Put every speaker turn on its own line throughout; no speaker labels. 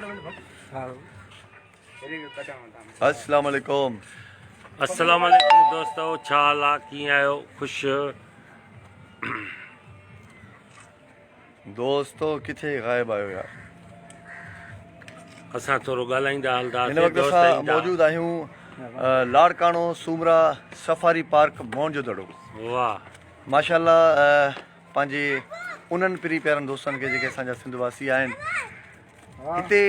السلام عليڪم.
السلام عليڪم دوستو ڇا حال آ ڪيئن آهيو خوش.
دوستو ڪٿي غائب آهيو يار.
اسان ٿورو ڳالهائيندا هلندا
هن وقت اسان موجود آهيون لاڙڪاڻو سومرا سفاري پارڪ موهن جو دڙو.
واه.
ماشاءالله پنهنجي انهن پري پيارن دوستن کي جيڪي اسان جا سنڌ واسي آهن هتي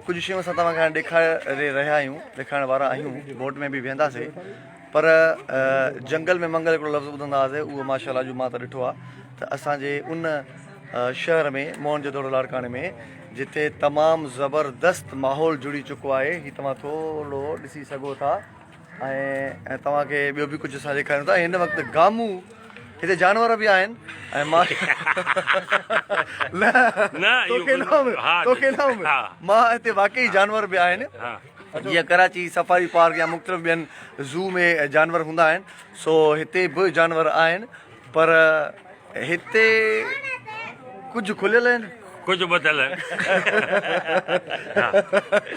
ڪجهه شيون اسان توهان کي هاڻي ڏيکاري رهيا آهيون ڏيکارڻ وارا آهيون بوٽ ۾ به ويهنداسي پر جنگل ۾ منگل هڪڙو لفظ ٻڌندا هئاسي اهو ماشاء الله جو مان ته ڏٺو آهي ته اسان جي ان شهر ۾ موهن جو دڙو لاڙڪاڻي ۾ جتي تمام زبردست ماحول جڙي چڪو آهي هي توهان ٿورو ڏسي سگهو ٿا ۽ توهان کي ٻيو به ڪجهه اسان ڏيکاريون ٿا هن وقت گامون هتي جانور به آهن ۽ مان نه توکي نه توکي نه مان هتي واقعي جانور به آهن جيئن ڪراچي سفاري پارڪ يا مختلف ٻين زو ۾ جانور هوندا آهن سو هتي به جانور آهن پر هتي ڪجهه کليل آهن.
ڪجهه ٻڌل آهن.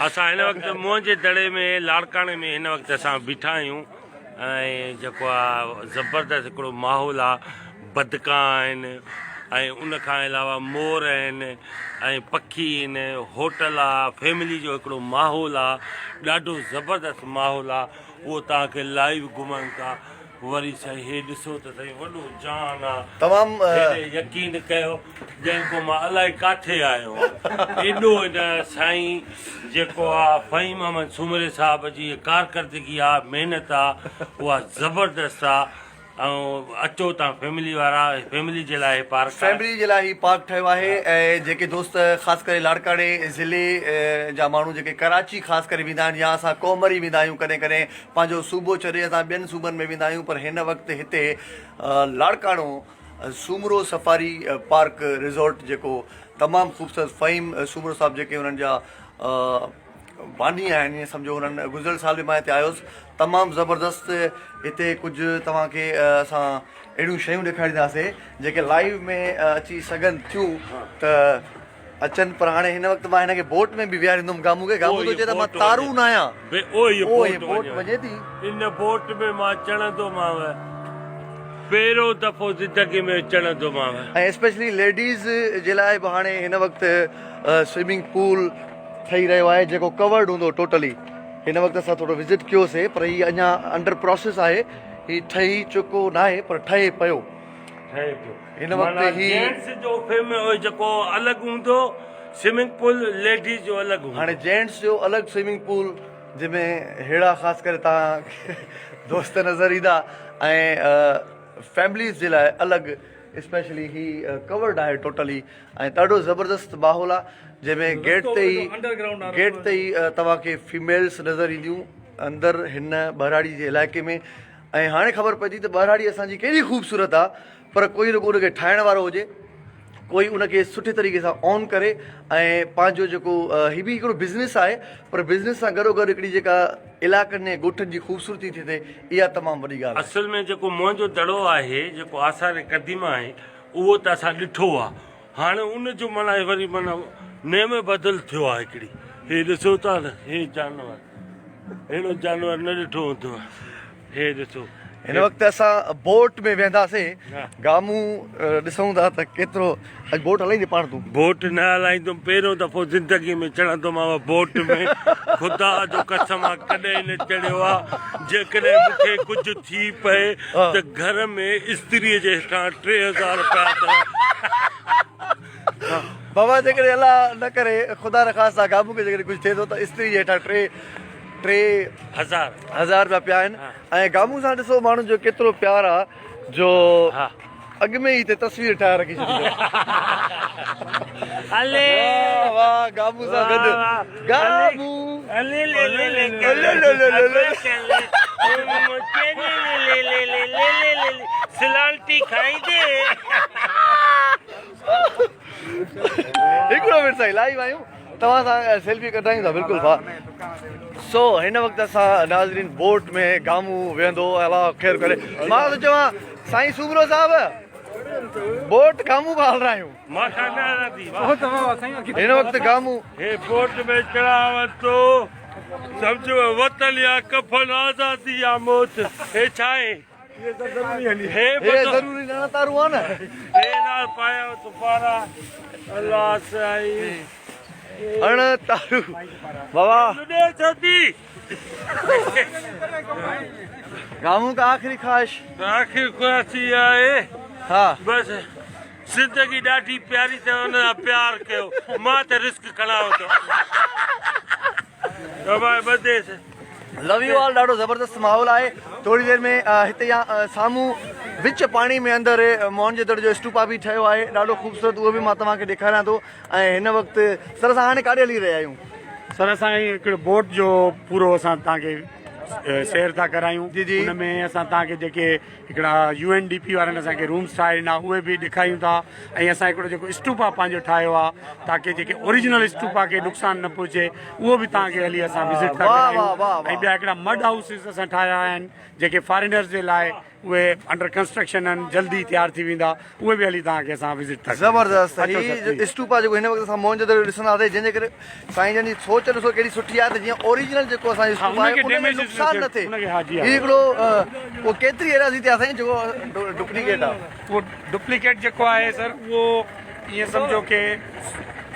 اسان هن وقت موهن جي دڙي ۾ لاڙڪاڻي ۾ هن وقت اسان بيٺا آهيون ۽ جيڪو آ زبردست هڪڙو ماحول آ بدڪا آهن ۽ ان کان علاوه مور آهن ۽ پکي آهن هوٽل آ فيملي جو هڪڙو ماحول آ ڏاڍو زبردست ماحول آ اهو توهان کي لائيو گهمائون ٿا وري سائين هي ڏسو ته سائين وڏو جهان آ.
تمام.
هيڏي يقين ڪيو جنهن ڪو مان الائي ڪاٿي آيو آهيان ايڏو هن سائين جيڪو آ فهيم احمد سومري صاحب جي ڪارڪردگي آ محنت آ اها زبردست آ ۽ اچو تان فيملي وارا فيملي جي لاء هي پارڪ آهي.
فيملي جي لاء هي پارڪ ٺهيو آهي ۽ جيڪي دوست خاص ڪري لاڙڪاڻي ضلعي جا ماڻهو جيڪي ڪراچي خاص ڪري ويندا آهن يا اسان ڪومري ويندا آهيون ڪڏهن ڪڏهن پنهنجو صوبو ڇڏي اسان ٻين صوبن ۾ ويندا آهيون پر هن وقت هتي Larkana Soomro safari park resort جيڪو تمام خوبصورت فهيم سومرو صاحب جيڪي انهن جا باني آهن ائين سمجهو انهن گذريل سال به مان هتي آيو هوس تمام زبردست هتي ڪجهه توهان کي اسان اهڙيون شيون ڏيکارينداسي جيڪي لائيو ۾ اچي سگهن ٿيون ته اچن پر هاڻي هن وقت مان هن کي بوٽ ۾ به ويهاريندم گامون کي گامون ٿو چئي ته مان تارو نه آهيان
بي او هي بوٽ وڃي ٿي ان بوٽ ۾ مان چڙهندومانء پهريون دفعو زندگي ۾ چڙهندومانء.
۽ اسپيشلي ليڊيز جي لاء به هاڻي هن وقت سوئمنگ پول ٺهي رهيو آهي جيڪو ڪورڊ هوندو ٽوٽلي هن وقت اسان ٿورو وزٽ ڪيوسي پر هي اڃا انڊر پروسيس آهي هي ٺهي چڪو ناهي پر ٺهي پيو.
ٺهي پيو.
هن وقت
معنيٰ
هي.
جينٽس جو فيم جيڪو الڳ هوندو سوئمنگ پول ليڊيز جو الڳ هوندو.
هاڻي جينٽس جو الڳ سوئمنگ پول جنهن ۾ ههڙا خاص ڪري توهان کي دوست نظر ايندا ۽ فيمليز جي لاء الڳ اسپيشلي هي ڪورڊ آهي ٽوٽلي ۽ ڏاڍو زبردست ماحول آهي جنهن ۾ گيٽ تي ئي گيٽ تي ئي توهان کي فيميلز نظر اينديون اندر هن ٻهراڙي جي علائقي ۾ ۽ هاڻي خبر پئي ٿي ته ٻهراڙي اسان جي ڪيڏي خوبصورت آ پر ڪوئي رڳو ان کي ٺاهڻ وارو هجي ڪوئي ان کي سٺي طريقي سان آن ڪري ۽ پنهنجو جيڪو هي به هڪڙو بزنس آهي پر بزنس سان گڏو گڏ هڪڙي جيڪا علائقن ۽ ڳوٺن جي خوبصورتي ٿي ٿئي اها تمام وڏي ڳالهه آهي.
اصل ۾ جيڪو موهن جو دڙو آهي جيڪو آثار قديمه آهي اهو ته اسان ڏٺو آ هاڻي ان جو معنيٰ وري معنيٰ نعم بدل ٿيو آ هڪڙي هي ڏسو ٿا نه هي جانور ههڙو جانور نه ڏٺو هوندو هي ڏسو.
هن وقت اسان بوٽ ۾ ويهنداسين گامون ڏسون ٿا ته ڪيترو اڄ بوٽ هلائيندي پاڻ تون.
بوٽ نه هلائيندم پهريون دفعو زندگي ۾ چڙهندومانو بوٽ ۾ خدا جو قسم آ ڪڏهن نه چڙهيو آ جيڪڏهن مون کي ڪجهه ٿي پئي ته گهر ۾ استري جي هيٺان 3000 رپيا اٿو.
بابا جيڪڏهن الله نه ڪري خدا نخواسته گامون کي جيڪڏهن ڪجهه ٿئي ٿو ته استري جي هيٺان ٽي 3000 رپيا پيا آهن ۽ گامون سان ڏسو ماڻهن جو ڪيترو پيار آ جو اڳ ۾ ئي هتي تصوير ٺاهي رکي ڇڏي اٿس. واهه واهه گامون سان گڏ گامون. هڪڙو منٽ سائين لائيو آهيون توهان سان سيلفي ڪڍايون ٿا بلڪل ڀاء سو هن وقت اسان ناظرين بوٽ ۾ گامون ويهندو الله خير ڪري مان ٿو چوان سائين سومرو صاحب بوٽ گامون کان هلرايون.
مان کان نه هلندي.
هن وقت گامون.
هي بوٽ ۾ چڙهاوان ٿو. سمجهو وطن يا ڪفن آزادي يا موت. هي ڇا آهي؟
هي ضروري نه تارون آ نه.
هي نال پايا تو پارا. الله سائين.
اڻ تارو بابا.
لڏي ڇو ٿي؟
گامون ڪا آخري خواهش.
آخري خواهش اها آهي.
ها.
بس زندگي ڏاڍي پياري اٿو ان سان پيار ڪيو مان ته رسڪ کڻان ٿو. بابا ٻڌيس.
لو you all ڏاڍو زبردست ماحول آهي ٿوري دير ۾ هتي يا سامهون وچ پاڻي ۾ اندر موهن جي دڙي جو اسٽوپا به ٺهيو آهي ڏاڍو خوبصورت اهو به مان توهان کي ڏيکاريان ٿو ۽ هن وقت سر اسان هاڻي ڪاڏي هلي رهيا آهيون؟
سر اسان هي هڪڙو بوٽ جو پورو اسان توهان کي سير ٿا ڪرايون
جي جي
ان ۾ اسان توهان کي جيڪي هڪڙا يو اين ڊي پي وارن اسان کي رومس ٺاهي ڏنا اهي به ڏيکاريون ٿا ۽ اسان هڪڙو جيڪو اسٽوپا پنهنجو ٺاهيو آهي تاڪي جيڪي اوريجنل اسٽوپا کي نقصان نه پهچي اهو به توهان کي هلي اسان وزٽ ٿا ڪرايون ۽ ٻيا هڪڙا مڊ هائوسز اسان ٺاهيا آهن جيڪي فارينرز جي لاء اهي انڊر ڪنسٽرڪشن آهن جلدي تيار ٿي ويندا اهي به هلي توهان کي اسان وزٽ ٿا ڪرايون.
زبردست
اچو
هي
سر پليز.
اسٽوپا جيڪو هن وقت اسان موهن جو دڙو ڏسنداسين جنهن جي ڪري سائين جن جي سوچ ڏسو ڪهڙي سٺي آهي ته جيئن اوريجنل جيڪو اسان جو
ها
اسٽوپا
ان
آهي
کي
ان ۾
ڊيميج
نقصان نه ٿئي
ان کي ها جي
هي
ها
هڪڙو اهو ڪيتري ايراضي تي آهي سائين جيڪو ڊپليڪيٽ آهي.
اهو ڊپليڪيٽ جيڪو آهي سر اهو ائين سمجهو ڪي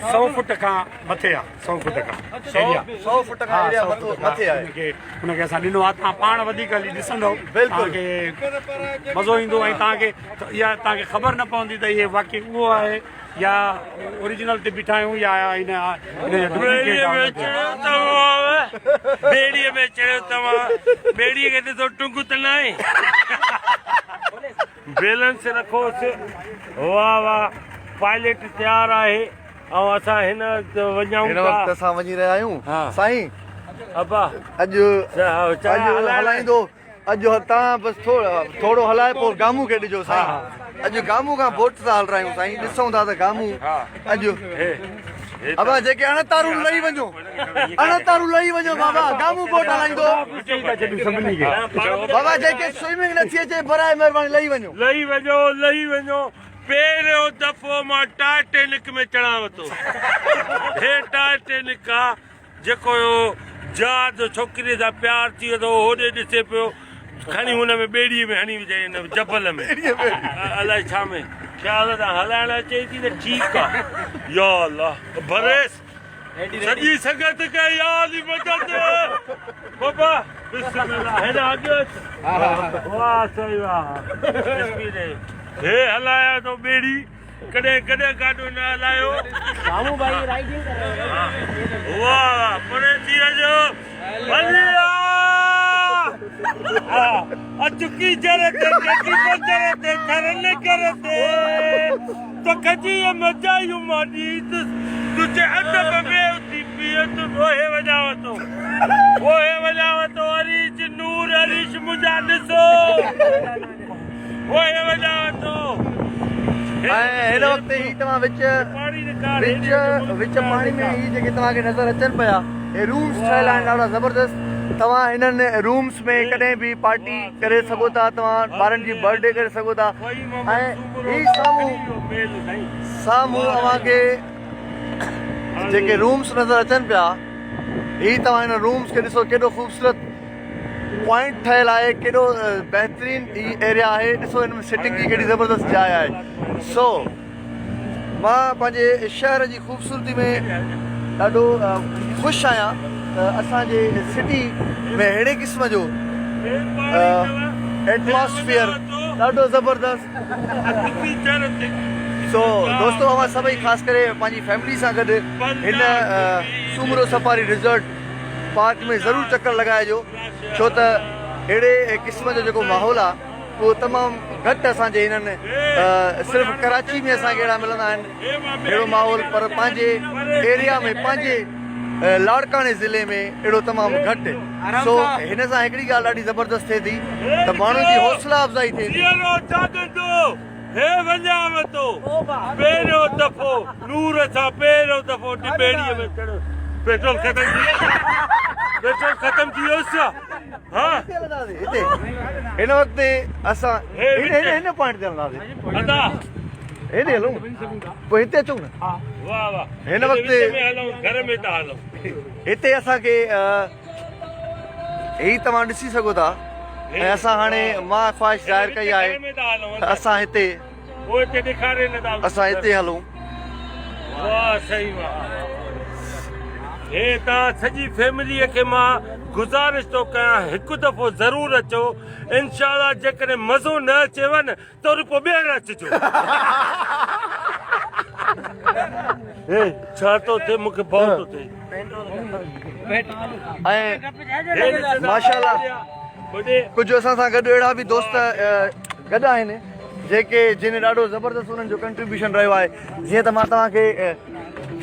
سئو فٽ کان مٿي آهي. سئو فٽ کان ايريا
سئو فٽ کان ايريا مٿي آهي.
ان کي ان کي اسان ڏنو آهي توهان پاڻ وڌيڪ هلي ڏسندؤ
بلڪل
توهان کي مزو ايندو ۽ توهان کي اها توهان کي خبر نه پوندي ته اهي واقعي اهو آهي يا اوريجنل تي بيٺا آهيون يا ان ان جو ڊپليڪيٽ
ٻيڙيء ۾
آهي.
چڙهيو توهان ٻيڙيء ۾ چڙهيو توهان ٻيڙيء کي ڏسو ٽنگ ته ناهي بيلنس رکوس واه واه پائليٽ تيار آهي. ۽ اسان هن وقت وڃون
هن وقت اسان وڃي رهيا آهيون سائين
ابا
اڄ اڄ هلائيندو اڄ تان بس ٿورو هلائي پوء گامون کي ڏجو سائين اڄ گامون کان بوٽ سان هلرايون سائين ڏسون ٿا ته گامون اڄ ابا جيڪي اڻ تارون لهي وڃو اڻ تارون لهي وڃو بابا گامون بوٽ هلائيندو بابا جيڪي سوئمنگ نٿي اچي برائي مهرباني لهي وڃو
لهي وڃو لهي وڃو پهريون دفعو مان ٽائٽينڪ ۾ چڙهان ٿو. هي ٽائٽينڪ آ جيڪو جهاز ڇوڪريء سان پيار ٿي ويو ته هو هوڏي ڏسي پيو کڻي هن ۾ ٻيڙيء ۾ هڻي وجهائين هن جبل ۾ الائي ڇا ۾ خيال سان هلائڻ اچي ٿي ته ٺيڪ آ يا الله ڀريس سڄي سنگت کي يا علي مدد بابا بسم الله هيڏا اڳيو اچ واه سائين واه اسپيڊ هي هلايا تو ٻيڙي ڪڏهن ڪڏهن گاڏو نه هلايو
مامو ڀائي رائيڊنگ ڪري
واه واه پري ٿي وڃو ڀلي آ اچ ڪيجر تي ڪيتي بندر تي ٿر نگر تي توکي جيئن مچايون مان ڏيندس تنهنجي ادب ۾ اٿي پيئندس اوهي وڃانء ٿو اوهي وڃانء ٿو اريج نور اريش منهنجا ڏسو اوهي وڃانء ٿو.
۽ هن وقت هي توهان وچ وچ وچ پاڻي ۾ هي جيڪي توهان کي نظر اچن پيا هي رومس ٺهيل آهن ڏاڍا زبردست توهان هنن رومس ۾ ڪڏهن به پارٽي ڪري سگهو ٿا توهان ٻارن جي برٿ ڊي ڪري سگهو ٿا ۽ هي سامهون سامهون اوهان کي جيڪي رومس نظر اچن پيا هي توهان هن رومس کي ڏسو ڪيڏو خوبصورت پوائنٽ ٺهيل آهي ڪيڏو بهترين هي ايريا آهي ڏسو هن ۾ سٽنگ جي ڪيڏي زبردست جاء آهي سو مان پنهنجي شهر جي خوبصورتي ۾ ڏاڍو خوش آهيان ته اسان جي سٽي ۾ اهڙي قسم جو ايٽماسفيئر ڏاڍو زبردست سو دوستو اوهان سڀئي خاص ڪري پنهنجي فيملي سان گڏ هن سومرو سفاري ريزورٽ پارڪ ۾ ضرور چڪر لڳائجو ڇو ته اهڙي قسم جو جيڪو ماحول آهي اهو تمام گهٽ اسان جي هنن صرف ڪراچي ۾ اسان کي اهڙا ملندا آهن اهڙو ماحول پر پنهنجي ايريا ۾ پنهنجي لاڙڪاڻي ضلعي ۾ اهڙو تمام گهٽ سو هن سان هڪڙي ڳالهه ڏاڍي زبردست ٿئي ٿي ته ماڻهن جي حوصلا افزائي ٿئي ٿي.
هي وڃانء ٿو پهريون دفعو نور سان پهريون دفعو ٻيڙيء ۾ چڙهيس پيٽرول ختم ٿي ويو. پيٽرول ختم ٿي ويو ڇا؟ ها
هتي هلنداسين هتي هن وقت اسان هن هن هن پوائنٽ تي هلنداسين.
ادا
هيڏي هلون پوء هتي اچون نه.
واه واه
هن وقت
وچ ۾ هلون گهر ۾ ٿا هلون.
هتي اسان کي هي توهان ڏسي سگهو ٿا ۽ اسان هاڻي مان خواهش ظاهر ڪئي آهي ته اسان هتي اسان هتي هلون.
واه سائين واه هي تان سڄي فيملي کي مان گذارش ٿو ڪيان هڪ دفعو ضرور اچو انشاء الله جيڪڏهن مزو نه اچيو نه ته وري پوء ٻيهر اچجو. هي ڇا ٿو ٿئي مون کي ڀؤ ٿو ٿئي.
۽ ماشاءالله ڪجهه اسان سان گڏ اهڙا به دوست گڏ آهن جيڪي جن ڏاڍو زبردست انهن جو ڪنٽريبيوشن رهيو آهي جيئن ته مان توهان کي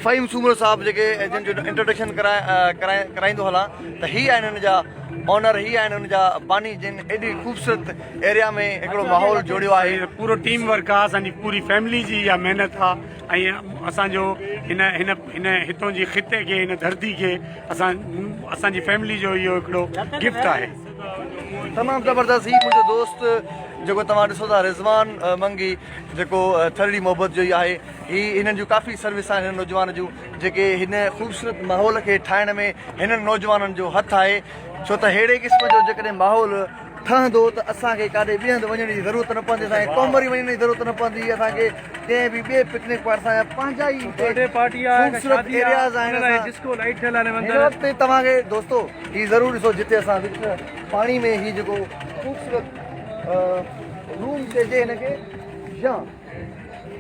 فهيم سومرو صاحب جيڪي جن جو انٽروڊڪشن ڪرائيندو هلان ته هي آهن ان جا اونر هي آهن ان جا باني جن ايڏي خوبصورت ايريا ۾ هڪڙو ماحول جوڙيو آهي.
پورو ٽيم ورڪ آ اسان جي پوري فيملي جي اها محنت آ ۽ اسان جو هن هن هن هتون جي خطي کي هن ڌرتي کي اسان اسان جي فيملي جو اهو هڪڙو گفٽ آهي.
تمام زبردست هي منهنجو دوست جيڪو توهان ڏسو ٿا رضوان منگي جيڪو ٿرڙي محبت جو ئي آهي هي هنن جون ڪافي سروس آهن هن نوجوان جون جيڪي هن خوبصورت ماحول کي ٺاهڻ ۾ هنن نوجوانن جو هٿ آهي ڇو ته ههڙي قسم جو جيڪڏهن ماحول ٺهندو ته اسان کي ڪاڏي ٻئي هنڌ وڃڻ جي ضرورت نه پوندي اسان کي ڪومري وڃڻ جي ضرورت نه پوندي اسان کي ڪنهن به ٻئي پڪنڪ پوائنٽ اسان جا پنهنجا ئي هتي خوبصورت ايرياز آهن اسان هن وقت توهان کي دوستو هي ضرور ڏسو جتي اسان وچ پاڻي ۾ هي جيڪو خوبصورت روم چئجي هن کي يا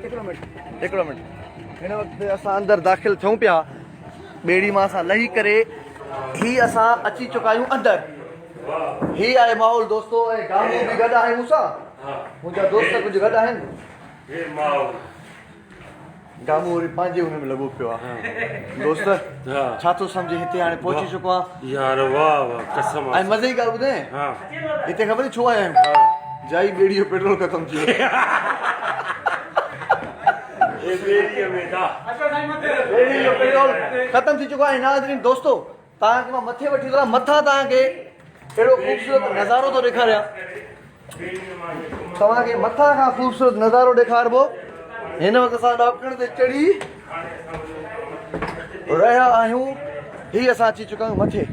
هڪڙو منٽ هڪڙو منٽ هن وقت اسان اندر داخل ٿيون پيا ٻيڙي مان اسان لهي ڪري هي اسان اچي چڪا آهيون اندر هي آهي ماحول دوستو ۽ گامو به گڏ آهي مون سان منهنجا دوست ڪجهه گڏ آهن
هي ماحول
گامو وري پنهنجي ان ۾ لڳو پيو آهي دوست ڇا ٿو سمجهي هتي هاڻي پهچي چڪو آهي
يار واه واه قسم
۽ مزي جي ڳالهه ٻڌايان هتي خبر ڇو آيا آهيون جائي ٻيڙي جو پيٽرول ختم ٿي ويو ٻيڙي جو پيٽرول ختم ٿي چڪو آهي ناظرين دوستو توهان کي مان مٿي وٺي ٿو هلان مٿان توهان کي اهڙو خوبصورت نظارو ٿو ڏيکاريان توهان کي مٿان کان خوبصورت نظارو ڏيکاربو هن وقت اسان ڏاڪڻ تي چڙهي رهيا آهيون هي اسان اچي چڪا آهيون مٿي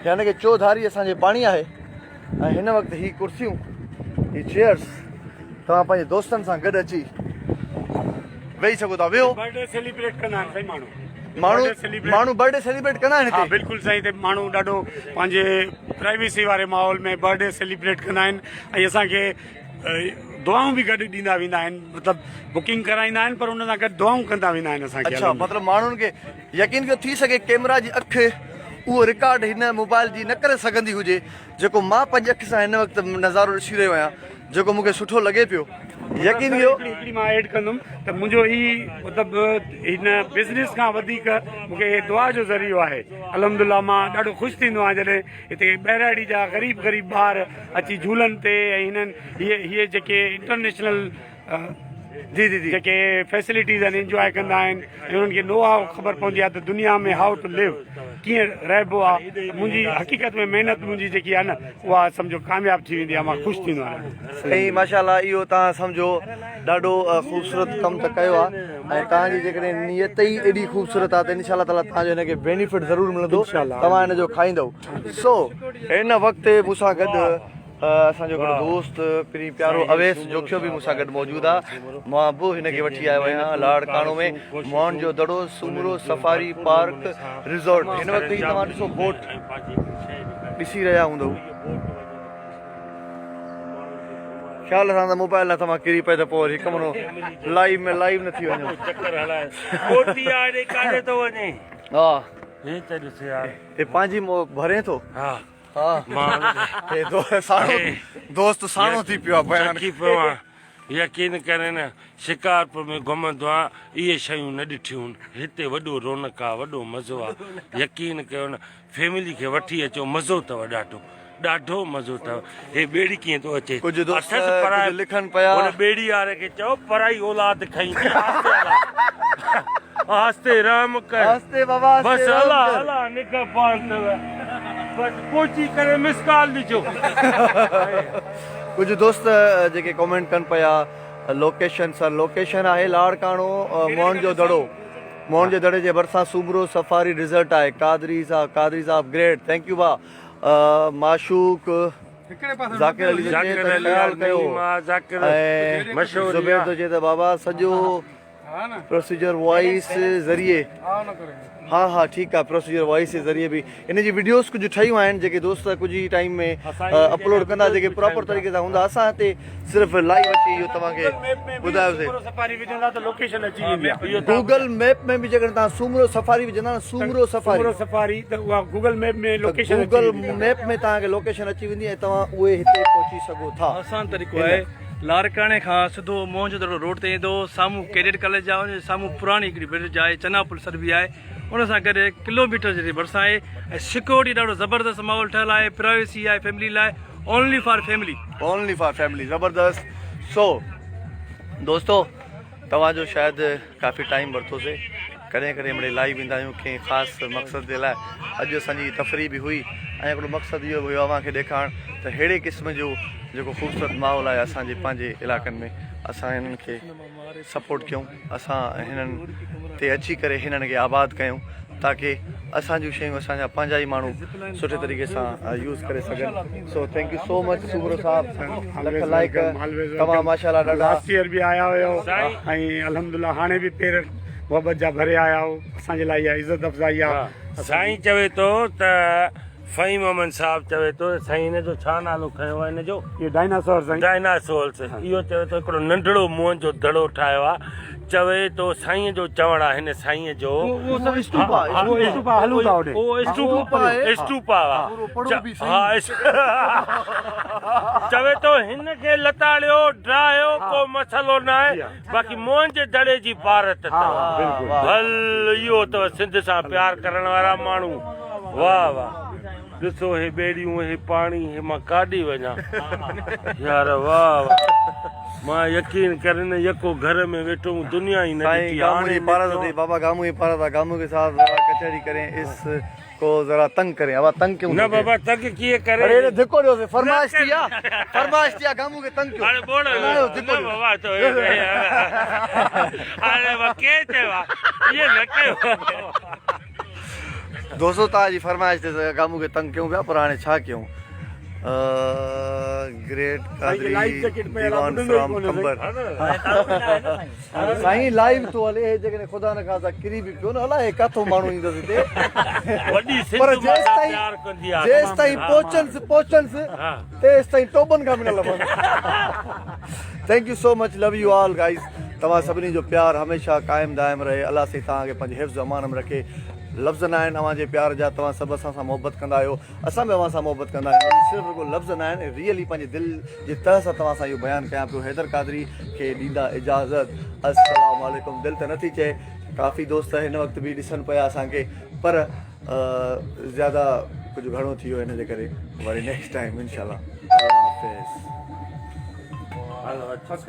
يعني ڪي چوڌاري اسان جي پاڻي آهي ۽ هن وقت هي ڪرسيون هي چيئرس توهان پنهنجي دوستن سان گڏ اچي ويهي سگهو ٿا ويهو
برٿ ڊي سيليبريٽ ڪندا آهن سائين ماڻهو
ماڻهو ماڻهو برٿ ڊي سيليبريٽ ڪندا آهن
ها بلڪل سائين هتي ماڻهو ڏاڍو پنهنجي پرائيويسي واري ماحول ۾ برٿ ڊي سيليبريٽ ڪندا آهن ۽ اسان کي دعائون به گڏ ڏيندا ويندا آهن مطلب بڪنگ ڪرائيندا آهن پر ان سان گڏ دعائون ڪندا ويندا آهن اسان کي
اڇا مطلب ماڻهن کي يقين ڪيو ٿي سگهي ڪيمرا جي اک اهو رڪارڊ هن موبائل جي نه ڪري سگهندي هجي جيڪو مان پنهنجي اک سان هن وقت نظارو ڏسي رهيو آهيان جيڪو مون کي سٺو لڳي پيو يقين ڪيو.
هڪڙي مان ايڊ ڪندم ته منهنجو هي مطلب هن بزنس کان وڌيڪ مون کي هي دعا جو ذريعو آهي الحمدلله مان ڏاڍو خوش ٿيندو آهيان جڏهن هتي ٻهراڙي جا غريب غريب ٻار اچي جهولن تي ۽ هنن هي هي جيڪي انٽرنيشنل
جي جي جي
جيڪي فيسلٽيز آهن انجواء ڪندا آهن ۽ انهن کي نو how خبر پوندي آهي ته دنيا ۾ how two ليو ڪيئن رهبو آهي ته منهنجي حقيقت ۾ محنت منهنجي جيڪي آهي نه اها سمجهو ڪامياب ٿي ويندي آهي مان خوش ٿيندو آهيان
سائين ماشاء الله اهو توهان سمجهو ڏاڍو خوبصورت ڪم ته ڪيو آهي ۽ توهان جي جيڪڏهن نيت ئي ايڏي خوبصورت آهي ته انشاء الله تعالي توهان جو هن کي بينيفٽ ضرور ملندو توهان هن جو کائيندو سو هن وقت مون سان گڏ اسان جو هڪڙو دوست پرين پيارو اويس جوکيو به مون سان گڏ موجود آ مان به هن کي وٺي آيو آهيان لاڙڪاڻو ۾ موهن جو دڙو سومرو سفاري پارڪ ريزورٽ هن وقت هي توهان ڏسو بوٽ ڏسي رهيا هوندو خيال سان ته موبائل نه توهان ڪري پئي ته پوء وري هڪ منو لائيو ۾ لائيو نه ٿي وڃو
چڪر هلائي ڪوٽي آ ڏي ڪاڏي ٿو وڃي
ها
هي ته ڏس يار
هي پنهنجي ڀرين ٿو
ها
ها ساڻو دوست ساڻو ٿي پيو آ بيان
ٿي پيو آ يقين ڪري نه شڪارپور ۾ گهمندو آ اهي شيون نه ڏٺيون هتي وڏو رونق آ وڏو مزو آ يقين ڪيو نه فيملي کي وٺي اچو مزو اٿو ڏاڍو ڏاڍو مزو اٿو هي ٻيڙي ڪيئن ٿو اچي
ڪجهه دوست ڪجهه لکن پيا
هن ٻيڙي واري کي چئو پرائي اولاد کئي آهستي رحم ڪر.
آهستي بابا آهستي
بس
رحم
الله
ڪر.
الله نگهبان اٿو. بس پهچي ڪري مس ڪال ڏجو.
ڪجهه دوست جيڪي ڪمينٽ ڪن پيا لوڪيشن سر لوڪيشن آهي لاڙڪاڻو موهن جو دڙو موهن جي دڙي جي ڀرسان سومرو سفاري ريزرٽ آهي قادري صاحب قادري صاحب گريٽ thank you ڀاء معشوق ذاڪر علي ٿو چئي ته خيال ڪيو ۽ زبير ٿو چئي ته بابا سڄو پروسيجر وائس ذريعي ها ها ٺيڪ آ پروسيجر وائس جي ذريعي به ان جي وڊيوز ڪجهه ٺهيون آهن جيڪي دوست ڪجهه ئي ٽائيم ۾ اپلوڊ ڪندا جيڪي پراپر طريقي سان هوندا اسان هتي صرف لائيو اچي اهو توهان کي ٻڌايوسي
سفاري وجهندا ته لوڪيشن اچي ويندي آ
گوگل ميپ ۾ به جيڪڏهن توهان سومرو سفاري وجهندا نه سومرو سفاري
سومرو سفاري ته اها گوگل ميپ ۾ لوڪيشن اچي
گوگل
ويندي
ميپ ۾ توهان کي لوڪيشن اچي ويندي ۽ توهان اهي هتي پهچي سگهو ٿا
آسان طريقو آهي لاڙڪاڻي کان سڌو موهن جو دڙو روڊ تي ايندو سامهون ڪيڊٽ ڪاليج آهي ان جي سامهون پراڻي هڪڙي برج آهي چنا پل سڏبي آهي ان سان گڏ ڪلو ميٽر جي ڀرسان آهي ۽ سيڪيورٽي ڏاڍو زبردست ماحول ٺهيل آهي پرائيويسي آهي فيملي لاء only for family.
Only for family زبردست سو دوستو توهان جو شايد ڪافي ٽائيم ورتوسي ڪڏهن ڪڏهن مڙئي لائيو ايندا آهيون ڪنهن خاص مقصد جي لاء اڄ اسان جي تفريح به هئي ۽ هڪڙو مقصد اهو به هيو اوهان کي ڏيکارڻ ته ههڙي قسم جو جيڪو خوبصورت ماحول آهي اسان جي پنهنجي علائقن ۾ اسان هنن کي سپورٽ ڪيون اسان هنن تي اچي ڪري هنن کي آباد ڪيون تاڪي اسان جون شيون اسان جا پنهنجا ئي ماڻهو سٺي طريقي سان يوز ڪري سگهن so thank you so much Soomro صاحب لک لائق توهان ماشاءالله ڏاڍا
لاسٽ ايئر به آيا هيو ۽ الحمدلله هاڻي به پير محبت جا ڀري آيا آهيو اسان جي لاء اها عزت افزائي آهي.
سائين چوي ٿو ته فهيم احمد صاحب چوي ٿو ته سائين هن جو ڇا نالو کنيو آهي هن جو؟
اهو ڊائناسور سائين.
ڊائناسورس اهو چوي ٿو هڪڙو ننڍڙو موهن جو دڙو ٺاهيو آهي چوي ٿو سائين جو چوڻ آهي هن سائين جو
اهو سڀ اسٽوپا آهي
اهو اسٽوپا هلون ٿا هوڏي
اهو اسٽوپا اسٽوپا ها چوي ٿو هن کي لتاڙيو ڊاهيو ڪو مسئلو ناهي باقي موهن جي دڙي جي پارت اٿو ڀل اهو اٿو سنڌ سان پيار ڪرڻ وارا ماڻهو واه واه ڏسو هي ٻيڙيون هي پاڻي هي مان ڪاڏي وڃان يار واه واه مان يقين ڪر نه يڪو گهر ۾ ويٺو هون دنيا ئي نه
سائين
ڏٺي
گامون
هاڻي
جي پارت
نڪتو
اٿئي بابا گامون جي پارت آ گامون ڪي ساٿ ذرا ڪچهري ڪرين اس ڪو ذرا تنگ ڪرين ابا تنگ ڪيون
نه بابا تنگ ڪيئن ڪري
اڙي اڙي ڌڪو ڏيوسي فرمائش ٿي آ فرمائش ٿي آ گامون کي تنگ ڪيو
اڙي ٻوڙ
آيو ڌڪو
نه بابا تو اڙي با ڪي چيو آ ائين نه ڪيو
دوستو توهان جي فرمائش تي گامون کي تنگ ڪيون پيا پر هاڻي ڇا ڪيون گريٽ قادري ديوان فرام قمبر سائين لائيو ٿو هلي هي جيڪڏهن خدا نه خاصا ڪري به پيو نه الائي ڪاٿو ماڻهو ايندس هتي
وڏي سنڌ
پر
مان
جيستائين
پيار ڪندي آ
جيستائين پهچنس پهچنس تيستائين ٽوٻن کان به نه لڀن thank you so much love you all guys توهان سڀني جو پيار هميشه قائم دائم رهي الله سائين توهان کي پنهنجي حفظ امان ۾ رکي لفظ نه آهن اوهان جي پيار جا توهان سڀ اسان سان محبت ڪندا آهيو اسان به اوهان سان محبت ڪندا آهيون اهي صرف رڳو لفظ نه آهن ريئلي پنهنجي دل جي تهه سان توهان سان اهو بيان ڪيان پيو حيدر قادري کي ڏيندا اجازت السلام عليڪم دل ته نٿي چئي ڪافي دوست هن وقت به ڏسن پيا اسان کي پر زياده ڪجهه گهڻو ٿي ويو ان جي ڪري وري نيڪسٽ ٽائيم انشاءالله الله حافظ.